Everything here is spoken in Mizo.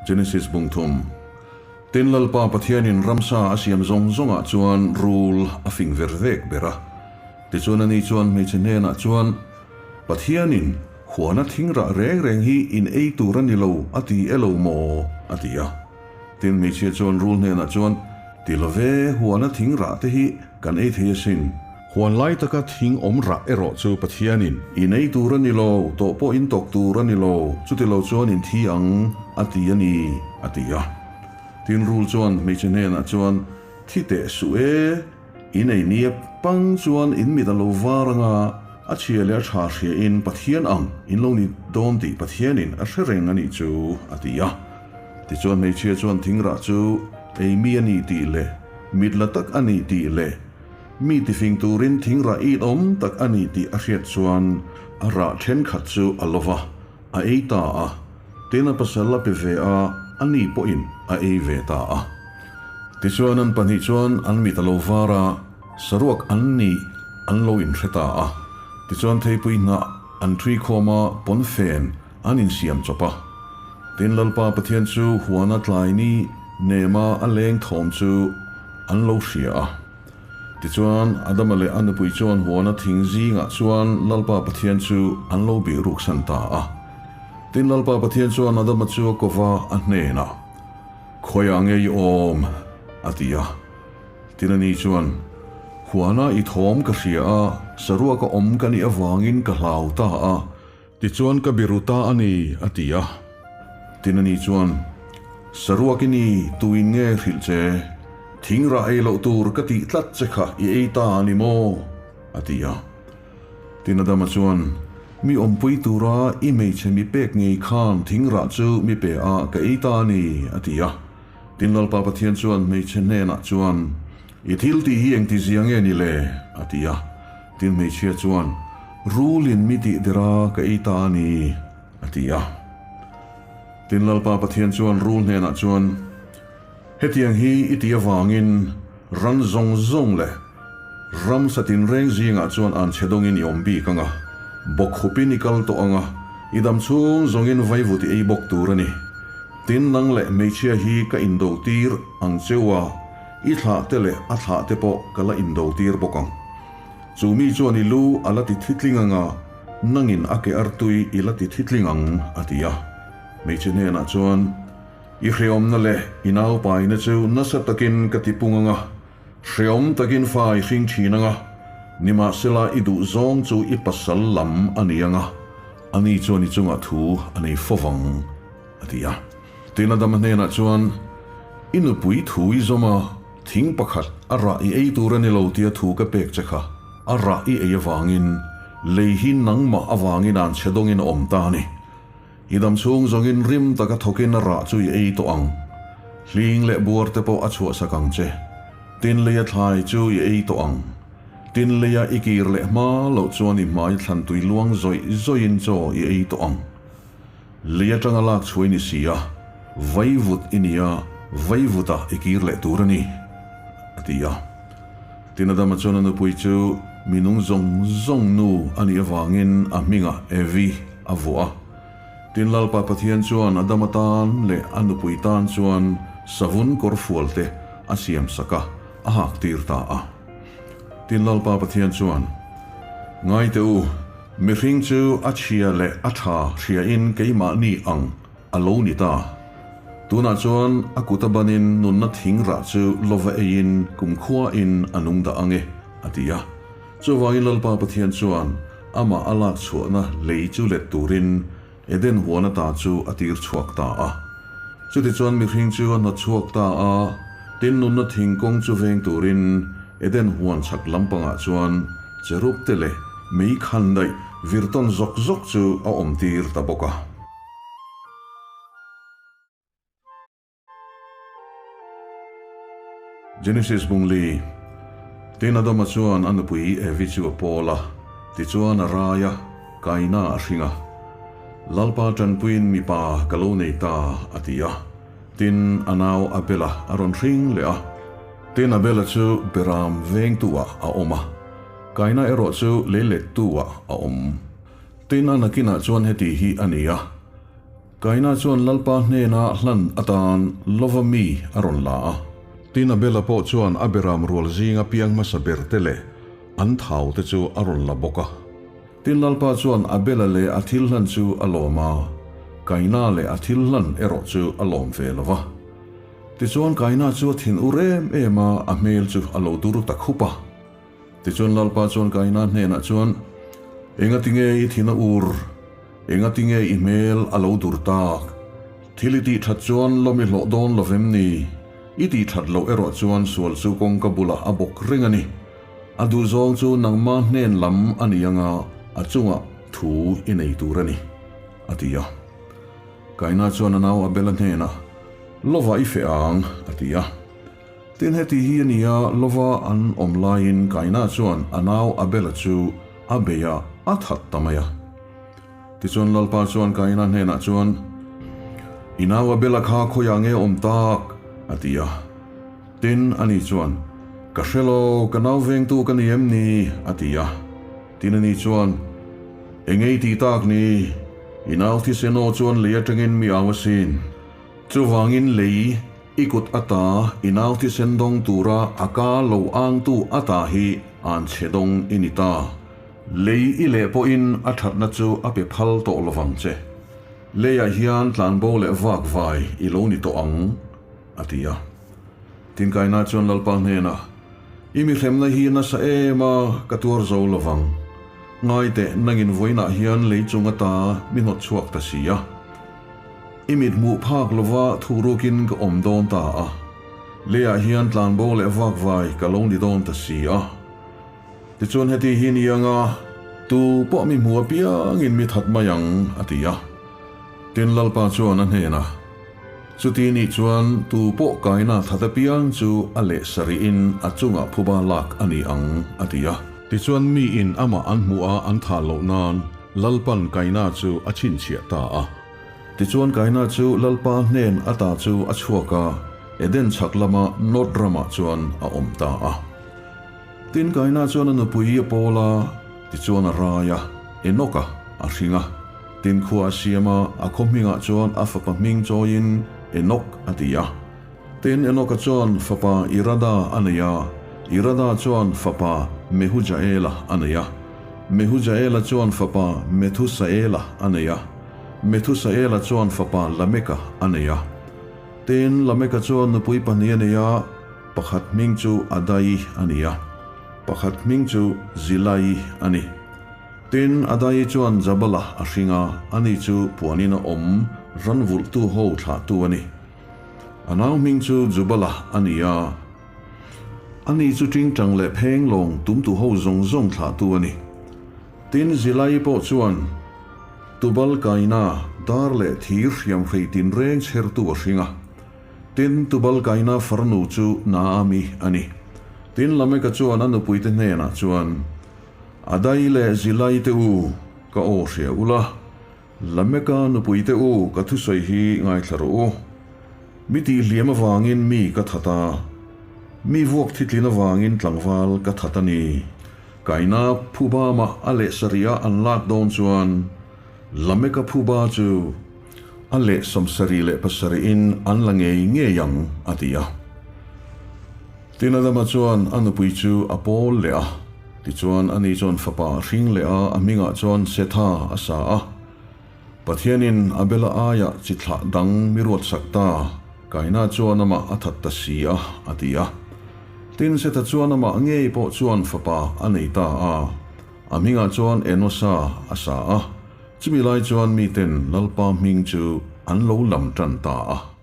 Genesis bung thum. Tin Lalpa Pathianin ramsa a siam zawng zawngah chuan rul a fing ver vek ber a. Tichuan ani chuan hmeichhe hnenah chuan, Pathianin huana thingrah reng reng hi in ei tur a ni lo a ti e lo maw? a ti a. Tin hmeichhia chuan rul hnenah chuan, Ti lo ve, huana thingrah te hi kan ei thei asin. Huan lai taka thing awm rah erawh chu Pathianin in ei tur a ni lo, tawh pawh in tawk tur a ni lo, chuti lo chuan in thi ang, a ti a ni, a ti a. Tin rul chuan hmeichhe hnenah chuan, Thi teh suh e, in ei nia pang chuan in mit a lo var anga, a chhia leh a tha hria in Pathian ang in lo ni dawn tih Pathianin a hre reng a nih chu, a ti a. Tichuan hmeichhia chuan thing rah chu ei mi a ni tih leh mit la tak a ni tih leh, Mi tifing turin thing rah it awm tak a ni tih a hriat chuan a rah thenkhat chu a lo va, a ei ta a. Tin a pasal a pe ve a, a ni pawhin a ei ve ta a. Tichuan an pahnih chuan an mit a lo var a, saruak an nih an lo inhre ta a. Tichuan theipui hnah an ṭhui khawm a, pawnfen an insiam chawp a. Tin Lalpa Pathian chu huana tlai ni nema a leng thawm chu an lo hria a. Tichuan, Adama leh a nupui chuan huana thing zingah chuan Lalpa Pathian chu an lo bih ruksan ta a. Tin Lalpa Pathian chuan Adama chu a kova a hnenah, Khawiah nge i awm? a ti a. Tin ani chuan, Huana i thawm ka hria a, saruaka awm ka nih avangin ka hlau ta a. Tichuan ka biru ta a ni, a ti a. Tin ani chuan, Saruak i ni, tuin nge hrilh che? Thing rah ei loh tur ka tih tlat che kha i ei ta a ni maw? a ti a. Tin Adama chuan, Mi awmpui tura i hmeichhe mi pek ngei khan thing rah chu mi pe a ka ei ta a ni, a ti a. Tin Lalpa Pathian chuan hmeichhe hnenah chuan, I thil tih hi engtizia nge ni le? a ti a. Tin hmeichhia chuan, Rulin mi tih der a ka ei ta a ni, a ti a. Tin Lalpa Pathian chuan rul hnenah chuan, Hetiang hi i ti avangin ran zawng zawng leh ramsa tinreng zingah chuan an chhe dawngin i awm bik ang a, bawkkhupin i kal tawh ang a, i dam chhung zawngin vaivut i ei bawk tur a ni. Tin nang leh hmeichhia hi ka indo tir ang cheu a, I thlah te leh a thlah te pawh ka la indo tir bawk ang. Chu mi chuan i lu a la ti thitling ang a, nangin a ke artui i la ti thitling ang, a ti a. Hmeichhe hnenah chuan, I hreawmna leh i naupaina chu nasa takin ka ti pung ang a, hreawm takin fa i hring thin ang a, nimahsela i duh zawng chu i pasal lam a ni ang a, ani chuan i chungah thu a nei fo vang, a ti a. Tin Adama hnenah chuan, I nupui thu i zawm a, thing pakhat a rah i ei tur a ni lo tia thu ka pek che kha, a rah i ei avangin lei hi nangmah avangin an chhe dawngin a awm ta a ni. I dam chhung zawngin rim taka thawkin a rah chu i ei tawh ang. Hling leh buar te pawh a chhuahsak ang che. Tin leia thlai chu i ei tawh ang. Tin leia i kir leh hma loh chuan i hmai thlan tui luang zawih zawihin chaw i ei tawh ang. Lei atanga lak chhuai ni si a, vaivut i ni a, vaivuta i kir leh tur a ni, a ti a. Tin Adama chuan a nupui chu mi nung zawng zawng nu a nih avangin a hmingah Evi a vuah a. Tin Lalpa Pathian chuan Adama tan leh a nupui tan chuan savun kawrfual te a siam sak a, a hak tir ta a. Tin Lalpa Pathian chuan, Ngai teh u, mihring chu a chhia leh a tha hriain keimahni ang a lo ni ta. Tunah chuan a kut a banin nunna thing rah chu lova eiin kumkhuain a nung dah ang e, a ti a. Chuvangin Lalpa Pathian chuan amah a lak chhuahna lei chu let turin Eden huan ata chu a tir chhuak ta a. Chutichuan mihring chu a hnawt chhuak ta a, tin nunna thingkawng chu veng turin Eden huan chhak lampangah chuan cherub te leh mei khan daih vir tawn zawk zawk chu a awm tir ta bawk a. Genesis bung li, Tin Adama chuan a nupui Evi chu a pawl a, tichuan a rai a, Kaina a hring a. Lalpa tanpuiin mipa ka lo nei ta, a ti a. Tin a nau Abela a rawn hring leh a. Tin Abela chu Beram vengtu-ah a awm a, Kaina erawh chu leilettu-ah a awm. Tin a nakinah chuan heti hi a ni a. Kaina chuan Lalpa hnena hlan atan lova mi a rawn la a. Tin Abela pawh chuan a beram rual zinga piang hmasa ber te leh an thau te chu a rawn la bawk a. Tin Lalpa chuan Abela leh a thil hlan chu a lawm a, Kaina leh a thil hlan erawh chu a lawm ve lo va. Tichuan Kaina chu a thin ur em em a, a hmel chu a lo dur ta khup a. Tichuan Lalpa chuan Kaina hnenah chuan, Engatinge i thin a ur? Engatinge i hmel a lo dur tak? Thil i tih that chuan lawm i hlawh dawn lo vem ni? I tih that loh erawh chuan sual chu kawngka bulah a bawk reng a ni. A duhzawng chu nangma hnen lam a ni anga a chungah thu i nei tur a ni, a ti a. Kaina chuan a nau Abela hnenah, Lovah i feh ang, a ti a. Tin heti hi a ni a, lova an awm laiin Kaina chuan a nau Abela chu a bei a, a that ta mai a. Tichuan Lalpa chuan Kaina hnenah chuan, I nau Abela kha khawiah nge awm tak? a ti a. Tin, ani chuan, Ka hre lo, ka nau vengtu ka ni em ni? a ti a. Tin ani chuan, Engei tih tak ni? I nau thisen aw chuan lei atangin mi au asin. Chuvangin lei i kut ata i nau thisen dawng tura a ka lo angtu ata hi an chhe dawng i ni ta. Lei i leh pawhin a thatna chu a pe phal tawh lovang che. Leiah hian tlanbo leh vak vai i lo ni tawh ang, a ti a. Tinkaina chuan Lalpa hnenah, I mi hremna hi nasa em a, ka tuar zo lovang. Ngai teh, nangin vawiinah hian lei chung ata mi hnawt chhuak ta si a. I mit hmuh phak lova thurukin ka awm dawn ta a, leiah hian tlanbo leh vakvai ka lo ni dawn ta si a. Tichuan heti hi ni anga tu pawh mi hmu apiangin mi that mai ang, a ti a. Tin Lalpa chuan a hnenah, Chuti nih chuan tu pawh kaina that apiang chu a leh sarihin a chungah phuba lak a ni ang, a ti a. Tichuan miin amah an hmuh a an thah loh nan Lalpan kaina chu a chhinchhiah ta a. Tichuan Kaina chu Lalpa hnen ata chu a chhuak a, Eden chhak lama Nod ramah chuan a awm ta a. Tin Kaina chuan a nupui a pawl a, tichuan a rai a, Enoka a hring a. Tin khua a siam a, a khaw hmingah chuan a fapa hming chawiin Enok a ti a. Tin Enoka chuan fapa Irada a nei a, Irada chuan fapa Mehujaela a nei a, Mehujaela chuan fapa Methusaela a nei a. Methusaela chuan fapa Lameka a nei a. Tin, Lameka chuan nupui pahnih a nei a, pakhat hming chu Adai a ni a, pakhat hming chu Zilai a ni. Tin, Adai chuan Jabala a hring a, ani chu puanin a awm ranvulhtu ho thlahtu a ni. A nau hming chu Jubala a ni a, ani chu tingtang leh phenglawng tumtu ho zawng zawng thlahtu a ni. Tin, Zilai pawh chuan Tubal Kaina dar leh thir hriamhrei tinreng chhertu a hring a. Tin, Tubal Kaina farnu chu Naami a ni. Tin, Lameka chuan a nupuite hnenah chuan, Adai leh Zilai te u, ka aw hria ula, Lameka nupuite u, ka thusawi hi ngaithla rawh u. Mi tihhliam avangin mi ka that a, mi vuak thitlin avangin tlangval ka that a ni. Kaina phuba mah a leh sarih a an lak dawn chuan Lameka phuba chu a leh 77 in an la ngei ngei ang, a ti a. Tin Adama chuan a nupui chu a pawl leh a, tichuan ani chuan fapa a hring leh a, a hmingah chuan Setha a sa a. Pathianin Abela aiah chi thlah dang mi ruatsak ta, Kaina chuan amah a that ta si a, a ti a. Tin, Setha chuan amah ngei pawh chuan fapa a nei ta a, a hmingah chuan Enosa a sa a, chumi lai chuan miten Lalpa hming chu an lo lam tan ta a.